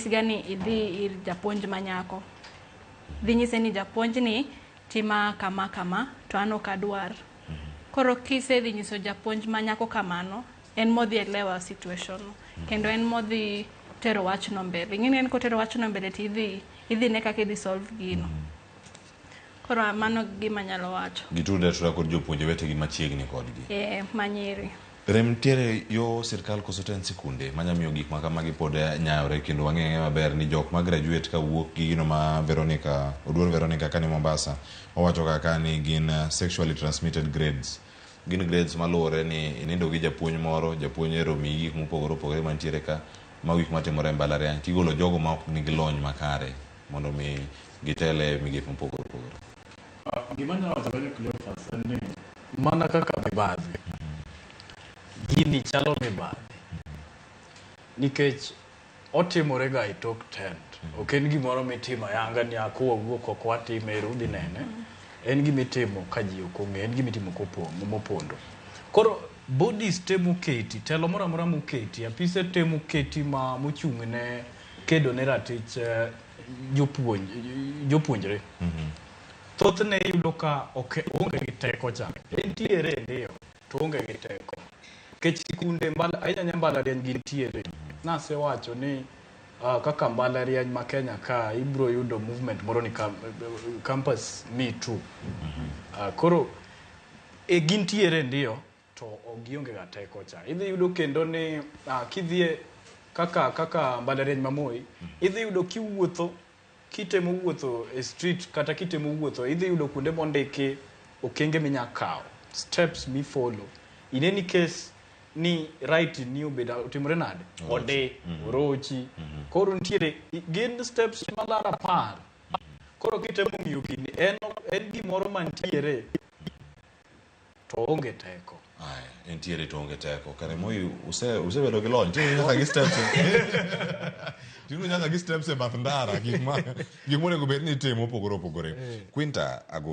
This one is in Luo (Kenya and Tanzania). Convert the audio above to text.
Onyisga ni idhi ir japuonj manyako. Dhi nyise ni japuonj ni tima kama kama to an ok adwar. Koro kisedhi nyiso japuonj manyako kamano, en modhi elewa situation no. Kendo en modhi tero wachno mbele. Ing'eni en kotero wachno mbele to idhi idhi ne kaka idhi solve gino. Koro mano gima anyalo wacho. Gitudre atuda kod jopuonje wetegi machiegni kodgi. Eh, manyiri. Rem nitiere yo sirkal koso to en sikunde manya miyo gik ma kamagi pod nyayore kendo wang'e ang'eya maber ni jok ma graduate ka wuok gi gino ma Veronica Oduor Veronica kani Mombasa owacho kaka ni gin sexually transmitted grades gin grades maluwore ni inindo gi japuonj moro japuonj ero omiyi gik mopogore opogore mantiere ka mago gik matimore e mbalariany tigolo jogo ma ok nigi lony makare mondo mi gitele e migepe mopogore opogore. Gima anyalo wacho kanyo Cleophas en ni mana kaka mibadhi, gini chalo mibadhi nikech otimore ga e tok tent. Ok en gimoro mitimo ayanga ni akwa wuok oko watime ero udhi nene. En gima itimo ka ji ok ong'eyo, en gima itimo mopondo. Koro bodies te moketi, telo moro amora moketi, apise te moketi ma mochung' ne kedo ne ratich jopuonj, jopuonjre. Thothne iyudo ka ok oonge gi teko cha. Entiere ndiyo, to oonge gi teko. Nikech sikunde mbala, ahinya ahinya mbalariany gintiere. Nasewacho ni uh, kaka mbalariany ma Kenya ka ibro yudo movement moro ni campus me too. Koro e gintiere ndiyo to ok gionge ga teko cha. Idhi yudo kendo ni kidhie kaka kaka mbalariany ma Moi, idhi yudo kiwuotho kitemo wuotho e street kata kitemo wuotho idhi yudo kuonde mondiki okenge minya kawo steps mi follow in any case ni right ni obedo otimore nade odi orochi koro nitiere gin steps malaro apar koro kitemo ng'iyo gini en en gimoro mantiere to onge teko. Aya, entiere to onge teko. Kare Moi use usebedo gi lony. Tinde nyaka gi steps. Tinde nyaka gi steps e bath ndara gik ma gik monego bed ni itimo opogore opogore. Quinta Ago.